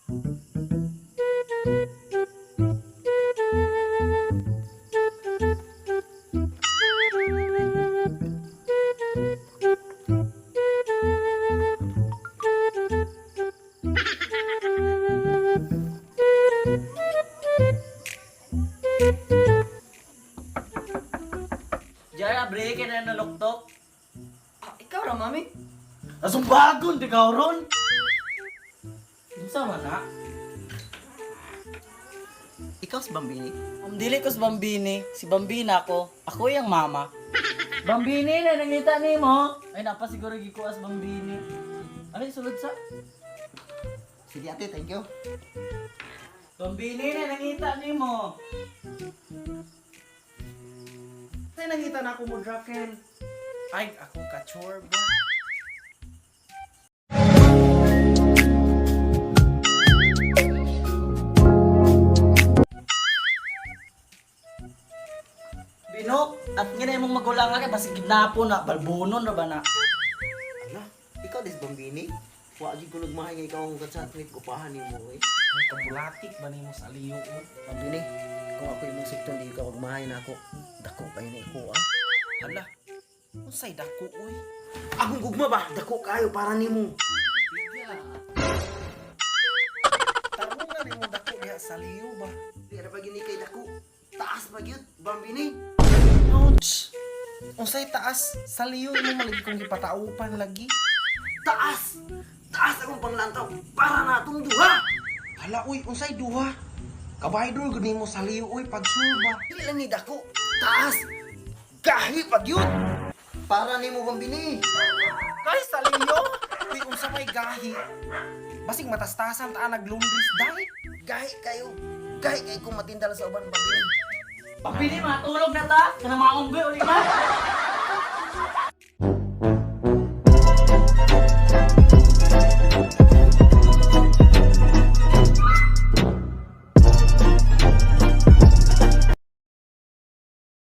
Jara, break na naluktok. Ah, ikaw ra, mami. Asumbagon, di ka ron. Unsa man na? Ikaw si Bambini. Dili ko si Bambini, si Bambina ko. Ako yung mama. Bambini na nangita nimo. Ay napa siguro gikuas Bambini. Ay sulod sa. Sige ate, thank you. Bambini na nangita nimo. Tay nangita na ako mo Draken. Ay, ako kachor ba? Binok, at nga na imong magulang ka basig gidnapo na balbunon ra ba na. Ala, ikaw dis Bambini. Wa gyud ko nagmahay nga ikaw ang katsatmit gupahan nimo eh. Ay, kabulatik ba nimo sa aliyo oy? Bambini, kung ako imong sikton di ka magmahay na ako. Dako kayo na iko ah. Hala. Unsay dako oy? Akong gugma ba? Dako kayo para nimo. Tarong na nimo dako diha sa liyo ba? Di ra pa gini kay dako. Taas pa gyud, Bambini. Ouch. Unsay taas sa liyo imo malagi kong gipataupan lagi. Taas! Taas akong panglantaw para na atong duha. Hala oy, unsay duha? Kabaydol gud nimo sa liyo oy pagsur ba? Dili lang ni dako. Taas. Gahi pa gyud. Para nimo Bambini. Kay sa liyo? Uy, unsa may gahi? Basig matastasan ta naglundris dai. Gahi kayo. Gahi kayo kung matindal sa uban Bambini. Bambini matulog na ta, kanang maunggoy uli ba?